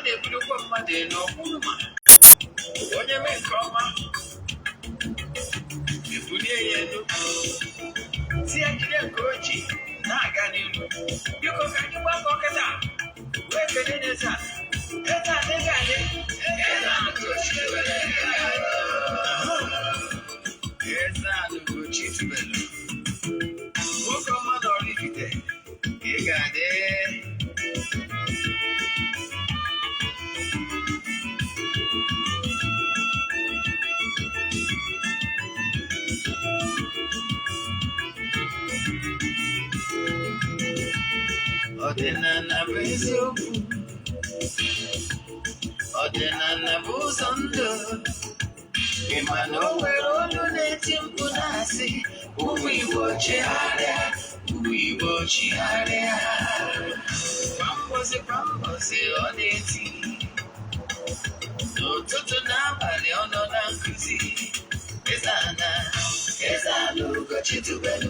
Na-ebulukwa mmadụ elu ọkwụrụ ma onye mee nke ọma, ebulie ya elu, si ya jide nke o ji na-aga n'ilu. Biko, ka anyị gbakọ kịta wee kelee n'eze a. Eze a ego adị, eze a Eze a Ugochi tubelu, nwoke ọma na Oraifite, ị ga-adị. Ọdịnala bụ eziokwu, ọdịnala bụ ụzọ ndụ. Ị ma na o nwere olu na-eti mkpu na-asị, "Ụmụ Igbo, chigharịa, ụmụ Igbo, chigharịa." Kwa mbọsị kwa mbọsị ọ na-eti, n'ụtụtụ n'abalị ọ nọ na nkụzi. Eze ana, Eze ana Ugochi tubelu,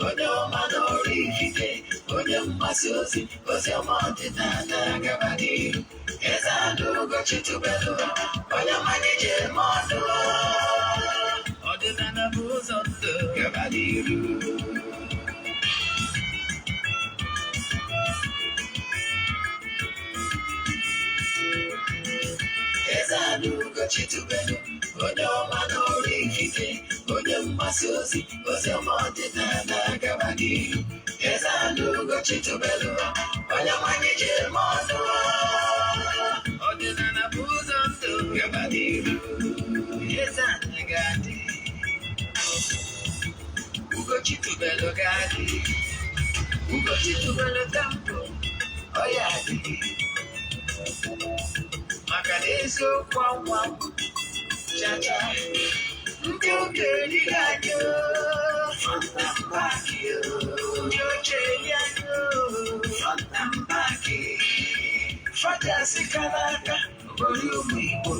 onye ọma na Oraifite, onye mgbasa ozi ozi ọma ọdịnala, gaba n'ihu. Eze ana Ugochi tubelu, onye mmanya ji eme ọnụ. Ọdịnala bụ ụzọ ndụ, gaba n'ihu. Eze ana Ugochi tubelu, onye ọma na Oraifite, onye mgbasa ozi ozi ọma ọdịnala, gaba n'ihu. Eze ana Ugochi tubelu, onye mmanya ji eme ọnụ. Ọdịnala bụ ụzọ ndụ, gaba n'ihu. Eze ana ga-adị, Ugochi tubelu ga-adị, Ugochi tubelu temple ọ ya adị, maka na eziokwu anwa chacha. Ndị ụka erighị anyị front and back, ndị oche eri anyị front and back. Fajasị kara aka ori ụmụ Igbo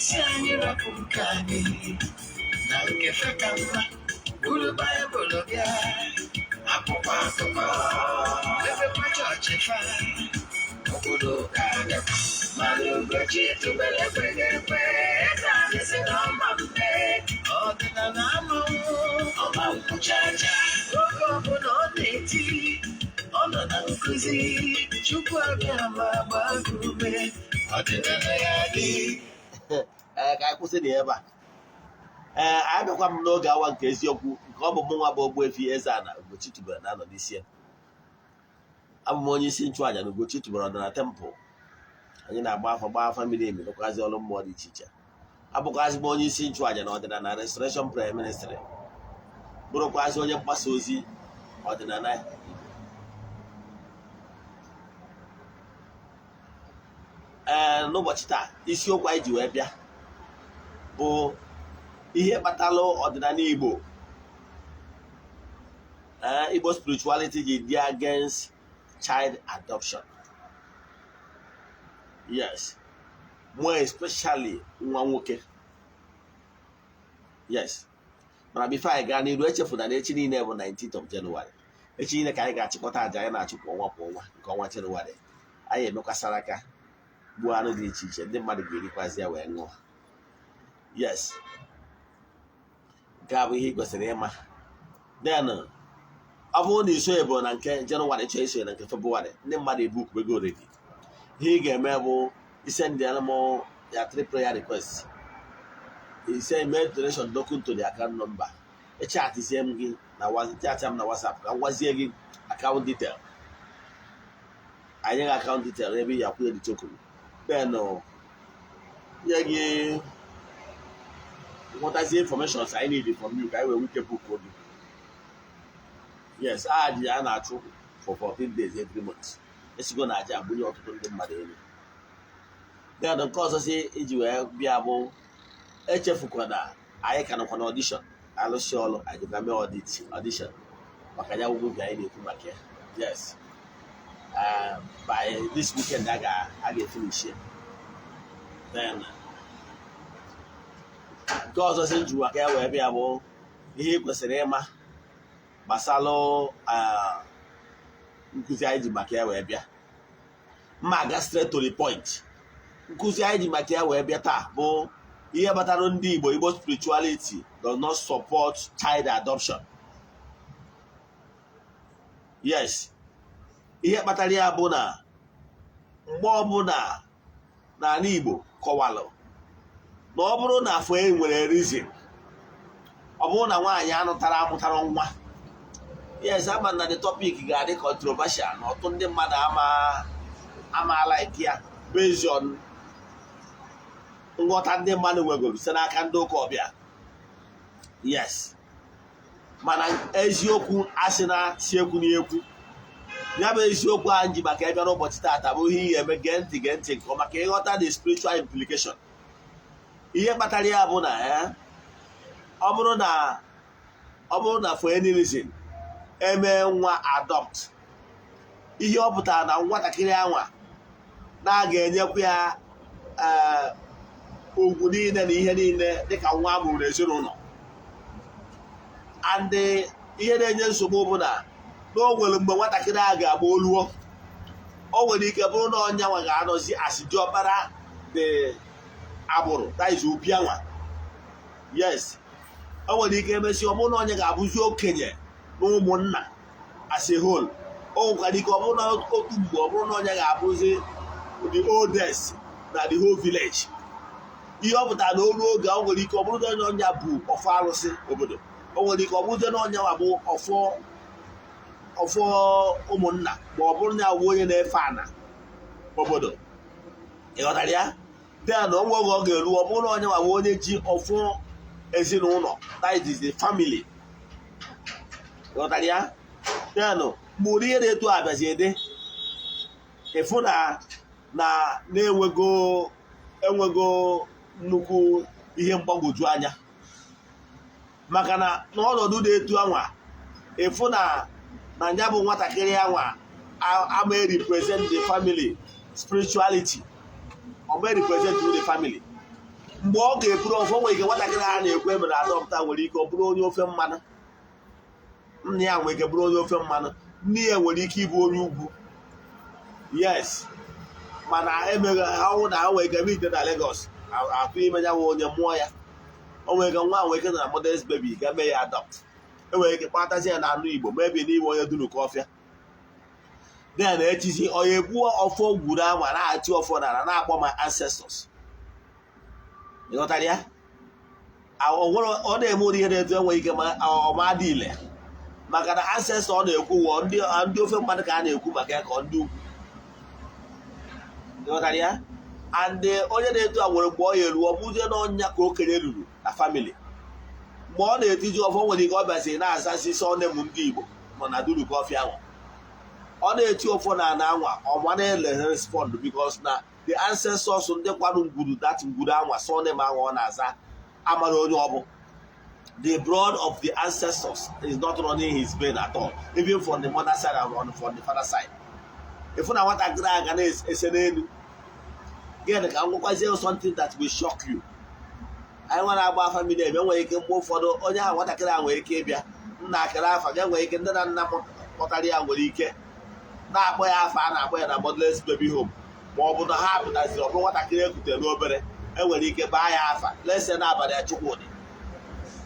si anyị rapụ nke anyị na nke fe ka mma. Buru Baịbụl bịa, akwụkwọ akụkọ, ebekwa chọọchị fa, obodo ụka abịakwa. Mana Ugochi tubelu ekweghị ekwe. Eze anyị si na ọma mme, ọdịnala amanwụ ọma nkwụchacha. Oge ọbụla ọ na-eti, ọ nọ na nkụzi. Chukwu abịa ma gbaa gị ume. Ọdịnala ya dị. Ee, ka anyị kwụsị na ebe a. Ee, abịakwa m n'oge awa nke eziokwu, nke ọ bụ mụ nwa bụ Ogbuefi Eze-Ana Ugochi tubelu na-anọ n'isi ya. Abụ m onye isi nchụàjà na Ugochi tubelu ọdịnala temple. Anyị na-agba afa, gbaa afa miri emi, rụkwazi ọrụ mmụọ dị iche iche. Abụkwazị m onye isi nchụàjà na ọdịnala Restoration Prayer Ministry, bụrụkwazị onye mgbasa ozi ọdịnala Igbo. Ee, n'ụbọchị taa, isiokwu anyị ji wee bịa bụ ihe kpatalụ ọdịnala Igbo, ee, Igbo spirituality ji dị against child adoption. Yes, more especially nwa nwoke. Yes, mana before anyị gaa n'iru, echefuna na echi niile bụ 19th of January. Echi niile ka anyị ga-achịkọta àjà anyị na-achụ kwa ọnwa kwa ọnwa. Nke ọnwa January, anyị emekwasara aka gbuo anụ dị iche iche, ndị mmadụ ga-erikwazi ya wee ṅụọ. Yes, nke a bụ ihe ị kwesịrị ịma. Then ọ bụrụ na isonye bụ na nke Jenụwarị, chọọ isonye na nke Febụwarị, ndị mmadụ ebukwubego already. Ihe ị ga-eme bụ isend m ya three prayer requests, ise mee donation token to the account number. Echatizie m gị na chat m na WhatsApp ka m gwazie gị account detail anyị, ga account detail ebe ị akwụnye the token, then nye gị nwetazie information I need from you ka anyị wee wike book gị. Yes, aja a na-achụ for 14 days every month, esigo na aja agbunye ọtụtụ ndị mmadụ elu. Then nke ọzọ si iji wee bịa bụ, echefukwana, anyị ka nọkwa na audition. Alụsị ọlụ anyị jikwa mee audition maka ya movie anyị na-ekwu maka ya. Yes, by this weekend a ga-efinish ya. Then nke ọzọ si nju maka ya wee bịa bụ ihe ị kwesịrị ịma gbasalụ nkụzi anyị ji maka ya wee bịa. Mma aga straight to the point. Nkụzi anyị ji maka ya wee bịa taa bụ ihe kpatara ndị Igbo, Igbo spirituality does not support child adoption. Yes, ihe kpatara ya bụ na mgbe ọbụla n'ala Igbo kọwalụ na ọ bụrụ na afọ e nwere reason, ọ bụrụ na nwaanyị anụtara amụtara nwa. Yes, ama na the topic ga-adị controversial na ọtụtụ ndị mmadụ ama ama like ya, based on nghọta ndị mmadụ nwegoro site n'aka ndị ụka ọbịa. Yes, mana eziokwu asị na si ekwu na ekwu ya bụ eziokwu ahụ ji maka ebe n'ụbọchị taata bụ ihe ị ga-eme. Gee ntị, gee ntị nke ọma ka ịghọta the spiritual implication. Ihe kpatara ya bụ na ọ bụrụ na for any reason emee nwa adopt, ihe ọ pụtara na nwatakịrị anwa na-aga enyekwa ya ugwu niile na ihe niile dịka nwa amụrụ n'ezinụlọ. And ihe na-enye nsogbu bụ na o nwere mgbe nwatakịrị a ga-agba oluo, o nwere ike bụrụ na ọnya nwa ga-anọzi asị diọkpara dị agbụrụ, that is opi anwa. Yes, o nwere ike emesi ọ bụrụ na onye ga-abụzi okenye na ụmụnna as a whole. O nwekwara ike ọ bụrụ na otu mgbe ọ bụrụ na onye ga-abụzi the oldest na the whole village. Ihe ọ pụtara na olu oge o nwere ike ọ bụrụ na onye ọnya bụ ọfọ arụsị obodo, o nwere ike ọ bụrụzie na onye nwa bụ ọfọ ọfọ ụmụnna, ma ọ bụrụ na ya bụ onye na-efe ana obodo. Ị ghọtara ya? Then onwe oge ọ ga-eru, ọ bụrụ na onye nwa bụ onye ji ọfọ ezinụlọ, that is the family. Ị ghọtara ya? Then mgbe ụdị ihe na-eto abịazi ede, ịfụ na na-enwego enwego nnukwu ihe mgbagwoju anya, maka na n'ọnọdụ na-etu anwa, ịfụ na ya bụ nwatakịrị anwa ama represent the family spirituality, ọ ma represent the family. Mgbe ọ ga-eburu ọfọ, nwere ike nwatakịrị a na-ekwu emere adopt nwere ike ọ bụrụ onye ofe mmanụ, nna ya nwere ike bụrụ onye ofe mmanụ, nne ya nwere ike ịbụ onye ugwu. Yes, mana emeghe ọnwụ na ha nwere ike eme ite na Lagos atụ ime ya nwe onye mụọ ya. O nwere ike nwa nwere ike na motherless baby ga-eme ya adopt, enwere ike kpatazi ya na anụ Igbo maybe n'ime onye dunu ka ọfịa. Then echizi onye egbuo ọfọ gwuru ama na-achị ọfọ n'ala na-akpọ my ancestors. Ịghọtara ya? Ọ na-eme ụdị ihe na-etu enweghị ike ma ọma dị ile, maka na ancestor ọ na-ekwu wụọ ndị ofe mmadụ ka a na-ekwu maka ya ka ndị ugwu. Ịghọtara ya? And onye na-eto a nwere mgbe ọ ya eru, ọ bụzie n'ọnya ka okenye ruru na family. Mgbe ọ na-etiji ọfọ, nwere ike ọ bịazi na-azasị surname ndị Igbo nọ na duru kọfị ahụ. Ọ na-eti ọfọ na ana anwa, ọma na-ele respond, because na the ancestors ndị kwado ngwuru, that ngwuru anwa, surname anwa ọ na-aza, amara onye ọ bụ. The blood of the ancestors is not running his vein at all, even from the mother side and from the father side. Ịfụ na nwatakịrị a ga na-ese n'elu gịnị ka m gwakwazie something that will shock you. Anyị nwere agba afa mmiri ebe nwere ike mgbe ụfọdụ onye ahụ, nwatakịrị a nwere ike ịbịa, nna akịrị afa ga nwere ike ndị na nna kpọtara ya nwere ike na-akpọ ya afa a na-akpọ ya na motherless baby home, ma ọ bụ na ha pụtaziri ọ bụrụ nwatakịrị ekutere n'obere, enwere ike baa ya afa lese n'abalị ya Chukwudị,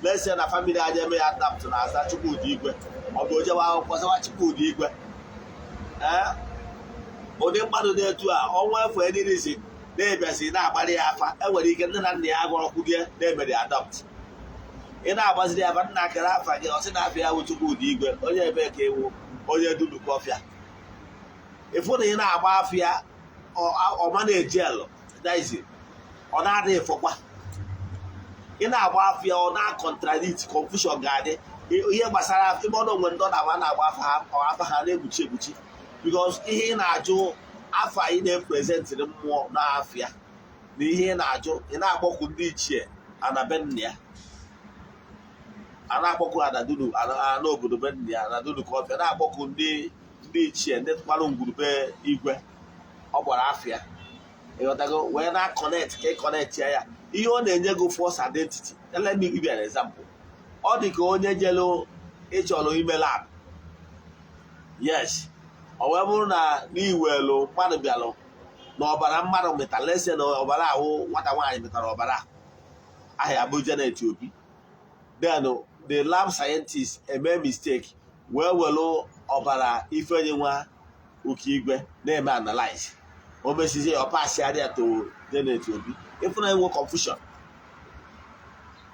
lese na family anya eme ya adopt na aza Chukwudị Igwe, ọ bụ ojewa akwụkwọ zawa Chukwudị Igwe. Ee, ụdị mmadụ na-etu a, ọnwa efu enirizi na-ebiazi na-agbara ya afa, enwere ike nne na nna ya agwọrọkwugie na-emere adopt. Ị na-agbaziri ya afa, nna akara afa gị, ọ sị na afọ ya wụ Chukwudị Igwe, onye ebe ka ewu, onye Dunukọfịa. Ịfụ na ị na-agba afịa, ọma na-eji elụ daizi, ọ na-adị ịfọkwa. Ị na-agba afịa, ọ na-contradict, confusion ga-adị ihe gbasara ebe ọ na onwe ndị ọ na-agba na-agba afa ha, afa ha na-ekpuchi ekpuchi, because ihe ị na-ajụ afa ị na-epresentịrị mmụọ n'afịa na ihe ị na-ajụ, ị na-akpọku ndị ichie ana be nna ya, a na-akpọku ana dunu ana obodo be nna ya, ana dunu kọfịa, na-akpọku ndị ichie ndị tụkwara ngwurube igwe ọ gbara afịa. Ịghọtago? Wee na-connect ka ị connect ya ihe ọ na-enye gị false identity. Let me give you an example. Ọ dị ka onye jelu ịchọrọ ime lab. Yes, ọ wee bụrụ na n'iwelu mmadụ bịalụ Na ọbara mmadụ mịtara, lese na ọbara ahụ nwata nwaanyị mịtara, ọbara aha ya bụ Janet Obi, then the lab scientist eme mistake wee welu ọbara Ifeanyi nwa Okigwe na-eme analyze, o mesizie ọ pasịarịa to Janet Obi. Ịfụna enwe confusion,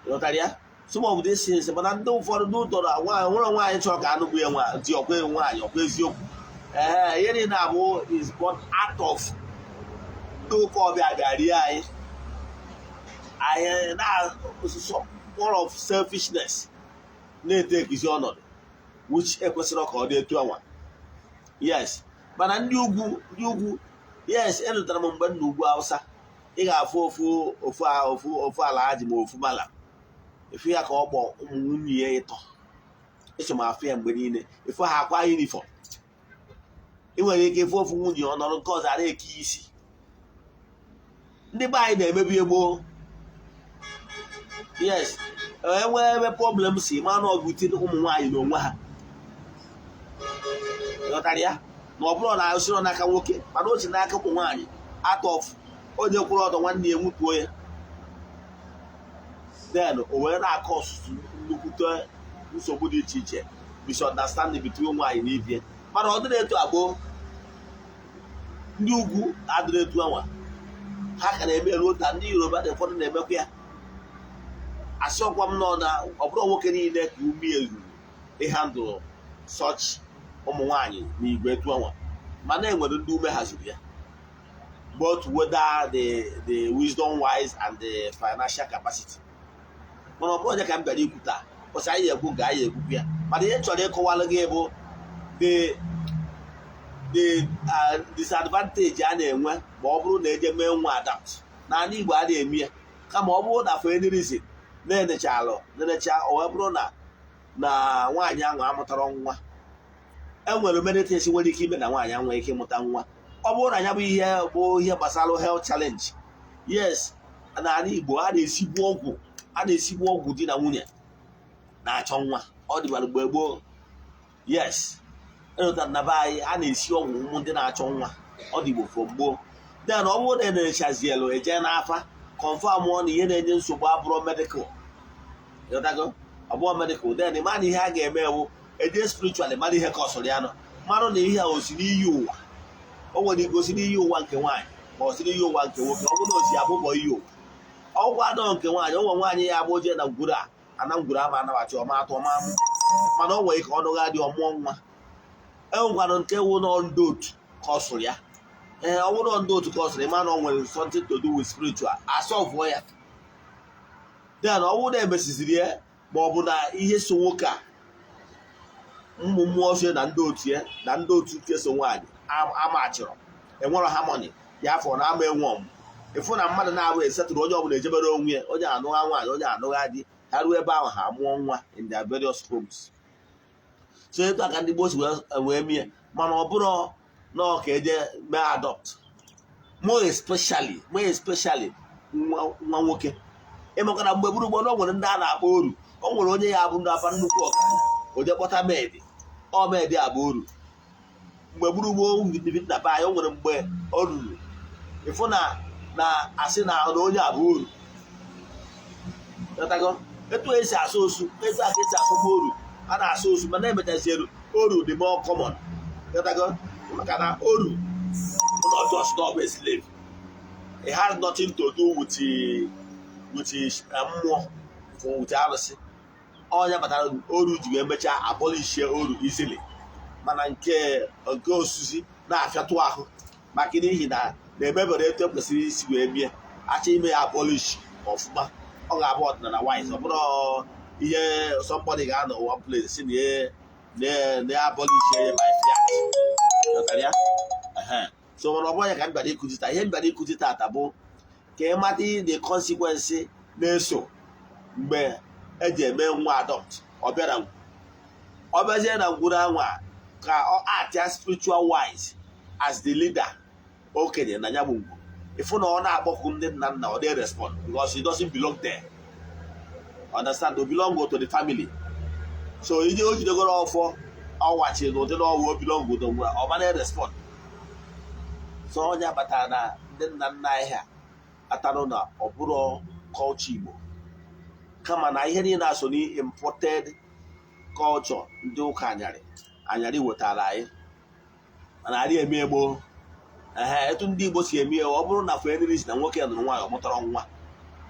ịghọtara ya? Some of these things, mana ndị ụfọdụ ndị ụtọrọ nwaanyị nwere nwaanyị chọrọ ka anụgbu ya nwa di ọkwa nwaanyị ọkwa eziokwu. Ee, ihe niile abụ is born out of ndị ụka ọbịa bịa anyị anyị na more of selfishness na-etekizi ọnọdụ which ekwesịrị ka ọ dị etu anwa. Yes, mana ndị ugwu, yes, elutara m mgbe m na ugwu Hausa, ị ga-afụ ofu ofu ofu ofu ala ji ma ofu mala efu ya ka ọ kpọ ụmụ nwunye ya ịtọ. Eso m afụ ya mgbe niile, efu ha akwa uniform. Ị nwere ike ịfụ ofu nwunye ọ nọrọ, nke ọzọ ara eke isi. Ndị be anyị na-emebi gboo. Yes, enwee ebe problem si ma na ọgụ tinye ụmụ nwaanyị n'onwe ha, ịghọtara ya? Na ọ bụrụ na osiro n'aka nwoke, mana o si n'aka ụmụ nwaanyị, out of onye kwụrụ ọtọ nwanne ya nwutuo ya, then o wee na-akọ ọsụsụ nnukwute nsogbu dị iche iche, misunderstanding between nwaanyị na ibie. Mana ọ dịrị etu agboo, ndị ugwu adịrị etu anwa, ha ka na-eme ruo taa. Ndị Yoruba dị ụfọdụ na-emekwa ya. Asị ọkwa m nọ na ọ bụrụ nwoke niile ka ume ruru ịhandle such ụmụ nwaanyị na igwe etu anwa, mana enwere ndị ume haziri ya, both whether the wisdom wise and the financial capacity. Mana ọ bụrụ onye ka m bịara ikwu taa, kwụsị anyị ekwu nke anyị ekwukwu ya. Mana ihe m chọrọ ịkọwalụ gị bụ the disadvantage a na-enwe ma ọ bụrụ na eje mee nwa adopt. N'ala Igbo a na-eme ya, kama ọ bụrụ na for any reason na-enechalụ nenecha, o wee bụrụ na nwaanyị ahụ amụtara nwa, enwere many things nwere ike ime na nwaanyị ahụ nwere ike ịmụta nwa. Ọ bụrụ na ya bụ ihe bụ ihe gbasara health challenge, yes, n'ala Igbo a na-esigbu ọgwụ, a na-esigbu ọgwụ di na nwunye na-achọ nwa. Ọ dịbara mgbe gboo. Yes, enwetara na be anyị a na-esi ọgwụ ụmụ ndị na-achọ nwa. Ọ dịgbo from gboo. Then ọ bụrụ na enechazielu, eje n'afa confirm ọ na ihe na-enye nsogbu abụrụ medical, ịghọtago? Ọ bụrụ medical, then ma na ihe a ga-eme ewu eje spiritually mara ihe ka ọ sọrọ ya nọ, marụ na ihe a o si n'iyi ụwa. O nwere ike osi n'iyi ụwa nke nwaanyị ma ọ si n'iyi ụwa nke nwoke. Ọ bụrụ na o si abụbọ iyi ụwa ọgwụ adọ nke nwaanyị, o nwe nwaanyị ya abụ jee na ngwuru a ana ngwuru ama anabata ọma atọ ọma amụ, mana o nwere ike ọnụ ga dị ọmụọ nwa. Enwekwanụ nke wụ nọ ndị otu ka ọ sụrụ ya. Ee, ọ bụrụ ndị otu ka ọ sụrụ, ịma na ọ nwere something to do with spiritual, asolveụọ ya. Then ọ bụrụ na emesiziri ya, ma ọ bụ na ihe so nwoke a, ụmụ mmụọ so na ndị otu ya na ndị otu nke so nwaanyị amachịrọ, enwero harmony ya, afọ na ama enwe ọmụ. Ịfụ na mmadụ na-abụ esetụrụ, onye ọbụla ejebere onwe ya, onye anụgha nwaanyị, onye anụgha di, ha ruo ebe ahụ, ha mụọ nwa in their various homes. So etu aka ndị gboo si wee mie. Mana ọ bụrụ nọọ ka eje mee adopt, more especially nwa nwoke, ịmakana mgbe gburugburu o nwere ndị a na-akpọ oru. O nwere onye ya bụ ndị afa nnukwu ọgaranya, oje kpọta maid, ọ maid a bụ oru. Mgbe gburugburu na be anyị, o nwere mgbe o ruru ịfụ na asị na onye a bụ oru. Ghọtago? Etu esi asụ osu, etu aka esi asụkwa oru. A na-asụ osu, mana emechazielu oru dị more common. Ghọtago? Maka na oru not just not a slave, it has nothing to do with mmụọ, with arụsị. Ọnya kpatara oru ji wee mechaa abolishie oru easily, mana nke osusi na-afịatụ ahụ, maka n'ihi na na-emebere etu ekwesịrị isi wee bie. Achọ ime ya abolish ọfụma, ọ ga-abụ ọdịnala wise. Ọ bụrụ ihe somebody ga-anọ one place si na ya abolish ya by fiat. Ghọtara ya? Ehe. So mana ọ bụrụ ya ka m bịara ịkụzi taa. Ihe m bịara ịkụzi taata bụ ka ị mata the consequence na-eso mgbe eji eme nwa adopt. Ọ bịara, ọ bịazie na ngwuru anwa ka ọ act spiritual wise as the leader, okenye na ya bụ ngwu, ịfụ na ọ na-akpọku ndị nna nna, ọ dị respond because he doesn't belong there. Understand? O belong to the family. So ije o jidegoro ọfọ ọ wachiri n'ụdị na ọwụ o belong to ngwuru, ọ mana respond. So onye batara na ndị nna nna anyị ha kpatanụ na ọ bụrụ culture Igbo, kama na ihe niile aso na imported culture ndị ụka anyarị anyarị wetara anyị. Mana adị eme gboo. Ehe, etu ndị Igbo si eme ya, ọ bụrụ na for any reason na nwoke nụrụ nwaanyị, ọ mụtara nwa,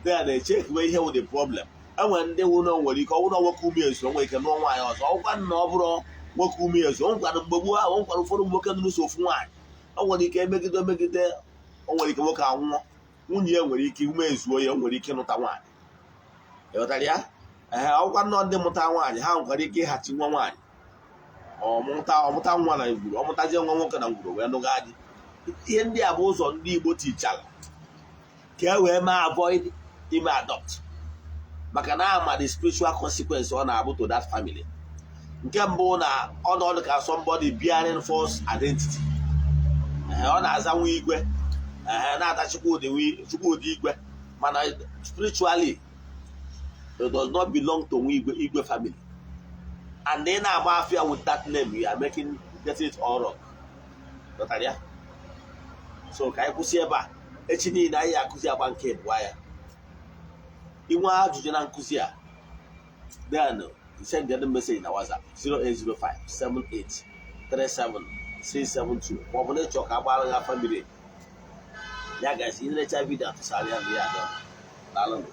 then echekiwe ihe wụ the problem. Enwere ndị wụ na o nwere ike ọ bụrụ na nwoke ume ezu, o nwere ike nụọ nwaanyị ọzọ. Ọ gwa na ọ bụrụ nwoke ume ezu, o nwekwara mgbe gboo ahụ, o nwekwara ụfọdụ nwoke nụrụ so ofu nwaanyị. O nwere ike emegide emegide, o nwere ike nwoke anwụọ, nwunye ya nwere ike ume ezuo ya, o nwere ike ịnụta nwaanyị. Ịghọtara ya? Ee, ọgwa nnọọ ndị mụta nwaanyị, ha nwekwara ike ịghachi nwa nwaanyị. Ọmụta nwa na ngwuru, ọmụtazie nwa nwoke na ngwuru, wee nụga di. Ihe ndị a bụ ụzọ ndị Igbo tichara ka e wee mee avoid ime adopt, maka na ama the spiritual consequence ọ na-abụ to that family. Nke mbụ, na ọnọdụ ka somebody bearing false identity. Ee, ọ na-aza nwa igwe, ee, na-ata Chukwudị, Igwe, mana spiritually it does not belong to nwa igwe, igwe family. And ị na-agba afịa with that name, you are making getting it all wrong. Ghọtara ya? So ka anyị kwụsị ebe a. Echi niile anyị akụzi agba nke abụọ ya. Inwe ajụjụ na nkụzi a, then send the message na WhatsApp 0805 78 37 672, maọbụ na ịchọ ka agbara ya family ya. Gazi, ị na-echa video atụsara ya ndị ya. Daalụ.